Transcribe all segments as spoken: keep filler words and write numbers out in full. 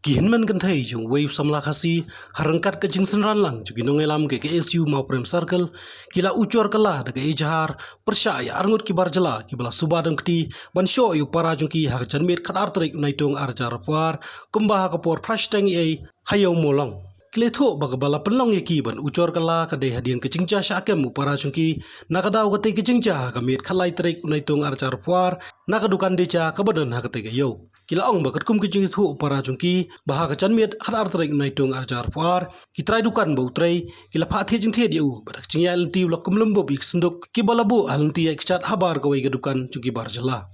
Ki hynmen kynthei jong uwei u samla Khasi, ha ryngkat ka jingsynran lang jong ki nongïalam ka K S U Mawprem Circle, ki la ujor kylla da ka ejhar pyrshah ïa arngut ki bar jylla kiba la suba dang kti ban shoh ïa u para jong ki ha ka janmiet khatar tarik u Naitung arhajar arphew ar, kumba ha ka por phra shiteng eiei ha Ïew Mawlong. Ki la ïathuh ba kaba la pynlong ïa ki ban ujor kylla ka dei hadien ka jingjia shah kem u para jong ki, na ka daw katei ka jingjia ha ka miet khatlai tarik u Naitung arhajar arphew ar, na ka dukan Deja kaba don ha katei ka ïew. Ki la ong ba katkum ka jingïathuh u para jong ki ba ha ka janmiet khatar tarik u Naitung arhajar arphew ar, ki trai dukan ba u trei ki la phah thied jingthied ïa u bad ha ka jingïaid lynti u la kum lum bup ïa ki synduk kiba la buh ha lynti ïaid kjat habar kawei ka dukan jong ki bar jylla.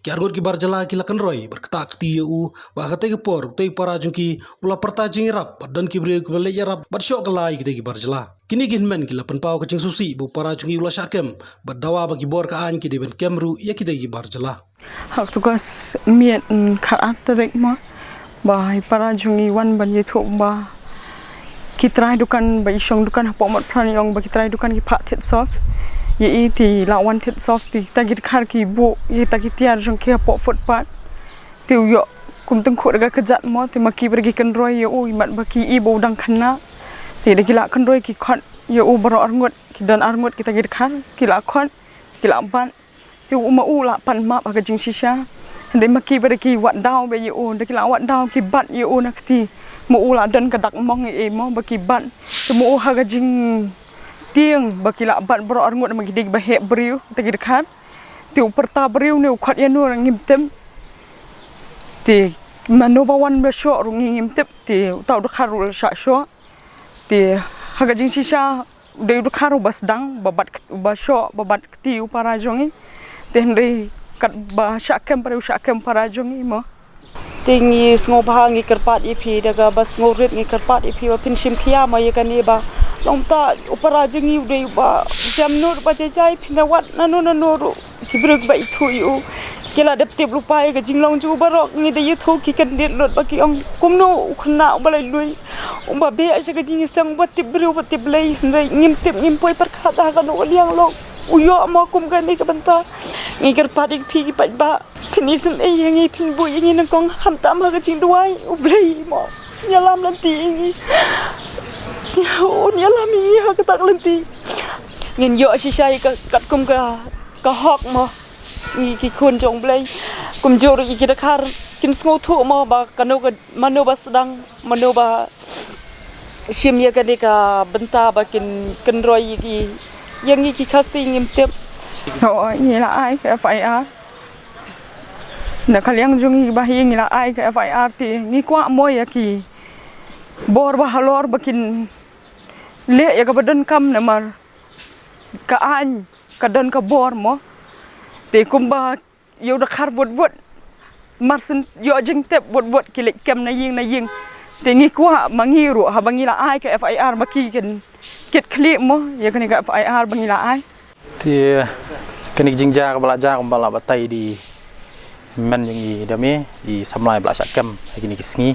Ki arngut ki bar jylla ki la kynroi bad ktah kti ïa u ba ha katei ka por utei u para jong ki u la pyrta jingïarap bad don ki briew kiba leit ïarap bad shoh kylla ïa kitei ki bar jylla. Kine ki hynmen ki la pynpaw ka jingsngewsih ba u para jong ki u la shah kem bad dawa ba ki bor ka aiñ ki dei ban kem ruh ïa kitei ki bar jylla. Ha katu ka s-, miet, mm, khatar tarik mo, ba i para jong i wan ban ïathuh ba ki trai dukan ba i shong dukan hapoh Motphran i ong ba ki trai dukan ki phah thied soft. Ïa i te la wan thied soft te kita ki dkhar ki buh ïa kita ki tiar jong ki hapoh footpath. Te u ïoh kum tyngkhuh da ka kjat mo, te ma ki ba ki kynroi ïa u, imat ba ki i ba u dang khynnah. Te da ki la kynroi ki khot ïa u baroh arngut, ki don arngut kita ki dkhar, ki la khot, ki la bat. Te u ma u la pan map ha ka jingshisha. Hynrei ma ki ba da ki wad daw ba ïa u, da ki la wad daw ki bat ïa u na kti. Ma u la don ka dak mong ïa i mo ba ki bat. Te ma u ha ka jingtieng ba ki la bat baroh arngut ma ki dei ba heh briew, te ki dkhar. Te u pyrta briew ne u khot ïa no ngim tip. Te mano ba wan ba shoh ruh ngi ngim tip. Te uta u dkhar ruh la shah shoh. Te ha ka jingshisha u dei u dkhar uba sdang, ba bat kt-, uba shoh, ba bat kti u para jong i. Te hynrei kat ba shah kem, para u shah kem para jong i mo. Te ngi sngewbha ngi kyrpad ïa phi, da kaba sngewrit ngi kyrpad ïa phi ba phin shim khia mo ïa kane ba long ta u para jong i u dei uba jam nud ba jai jai phin da wad nano nano ruh. Ki briew ba ithuh ïa u ki la dep tip lypa ïa ka jinglong jong u baroh, ngi da ïathuh ki kyndit lut ba ki ong kumno u khynnah uba laitluid, uba beh sha ka jingïaseng, uba tip briew uba tip Blei, hynrei ngim tip ngim poi pyrkhat ha kano ka liang long. U ïoh mo kum kane ka bynta. Ngi kyrpad ïa phi ki paidbah, phin isynei ïa ngi, phin buh ïa ngi nyngkong, khamtam ha ka jingduwai U Blei mo. Ïalam lynti ïa ngi. Un ïalam ïa ngi ha kata ka lynti. Ngin ïoh shisha ïa ka katkum ka, ka hok mo. Ngi ki khun jong U Blei. Kumjuh ruh ïa ki dkhar kin sngewthuh mo ba kano ka, mano ba sdang, mano ba shim ïa kane ka bynta ba kin kynroi ïa ki, ïa ngi ki Khasi ngim tip. Hooid, ngi la ai ka F I R. Na ka liang jong ngi ba hi ngi la ai ka F I R te ngi kwah mo ïa ki bor ba halor ba kin leh ïa kaba donkam namar ka aiñ ka don ka bor mo. Te kumba ïa u dkhar wut wut mar shu ïoh jingtip wut wut ki leit kem na ïing na ïing. Te ngi kwah ma ngi ruh haba ngi la ai ka F I R ma ki kin kit khlieh mo ïa kane ka F I R ba ngi la ai. Te kane ka jingjia kaba la jia kumba la batai da i hynmen jong i da me, i samla ba la shah kem ha kine ki sngi.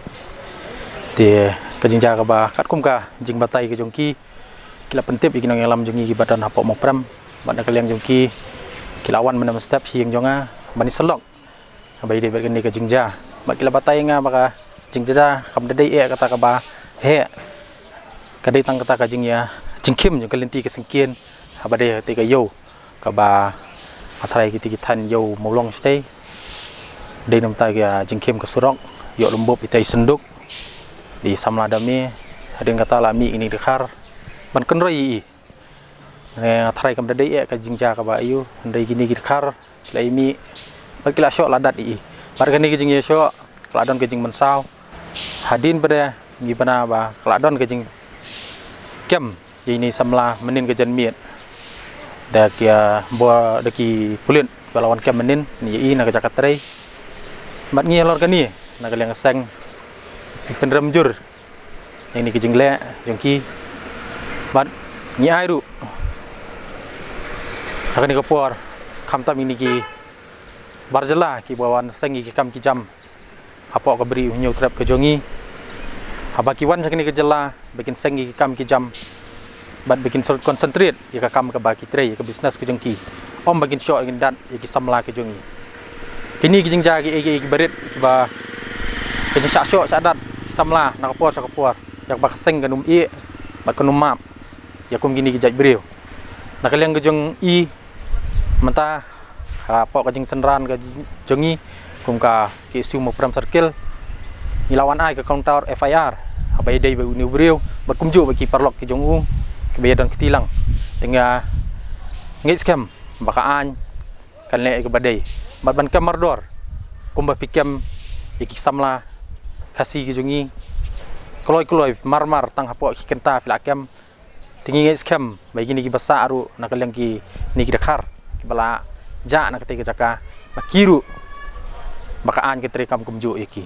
Te ka jingjia kaba katkum ka jingbatai ka jong ki, ki la pyntip ïa ki nongïalam jong ngi kiba don hapoh Mawprem. Bad na ka liang jong ki, ki la wan mynta mynstep sha ïing jong nga ban ïasyllok haba ïadei bad kane ka jingjia. Bad ki la batai ïa nga ba ka jingjia kam da dei eh kata kaba heh, ka dei tang kata ka jingïa jingkhim jong ka lynti ka syngkien haba dei ha kata ka ïew kaba ha trai kiti ki thaiñ ïew Mawlong shatei. Dei namar ka jingkhim ka surok, ïoh lum bup ita i synduk. Dei samla da me, hadien kata la mih kine ki dkhar ban kynroi ïa i. Ne nga tharai kam da dei eh ka jingjia kaba aiu, hynrei kine ki dkhar la ïa mih bad ki la shoh la dat ïa i. Bad kane ka jingïashoh ka la don ka jingmynsaw. Hadien ba dei ngi bna ba ka la don ka jingkem ïa ine i samla mynnin ka janmiet da ki, ah, bor da ki pulit ba la wan kem mynnin ïa i na ka jaka trei. Bad ngi halor kane na ka liang ka seng ngi pynrem jur ïa kine ki jingleh jong ki. Bad ngi ai ruh ha kane ka por khamtam ïa kine ki bar jylla kiba wan seng ïa ki kam ki jam hapoh ka Bri U Hynñiewtrep ka jong ngi. Haba ki wan sha kane ka jylla ba kin seng ïa ki kam ki jam bad ba kin sor concentrate ïa ka kam kaba ki trei, ïa ka business ka jong ki. Ym ba kin shoh kin dat ïa ki samla ka jong ngi. Kine ki jingjia ki, ki, ki barit kiba ka jingshah shoh shah dat Samla na ka por sha ka por, ïa kaba ka seng kan ym ïeh bad kan ym map ïa kum kine ki jait briew. Na ka liang ka jong i, mynta hapoh ka jingsynran ka jong i kum ka KSU Mawprem Circle, ngi la wan ai ka counter FIR haba ïadei bad une u briew bad kumjuh bad ki paralok ki jong u kiba ïadon kti lang. Te nga ngeit skhem ba ka aiñ kan leh ïa kaba dei bad ban kem mardor kumba phi kem ïa ki samla Khasi ki jong ngi. Kloi kloi, marmar, tang hapoh ki kynta phi la kem. Te ngi ngeit skhem ba ïa kine kiba sah ruh na ka liang kine ki dkhar kiba la jah na katei ka jaka, ba ki ruh, ba ka aiñ kan treikam kumjuh ïa ki.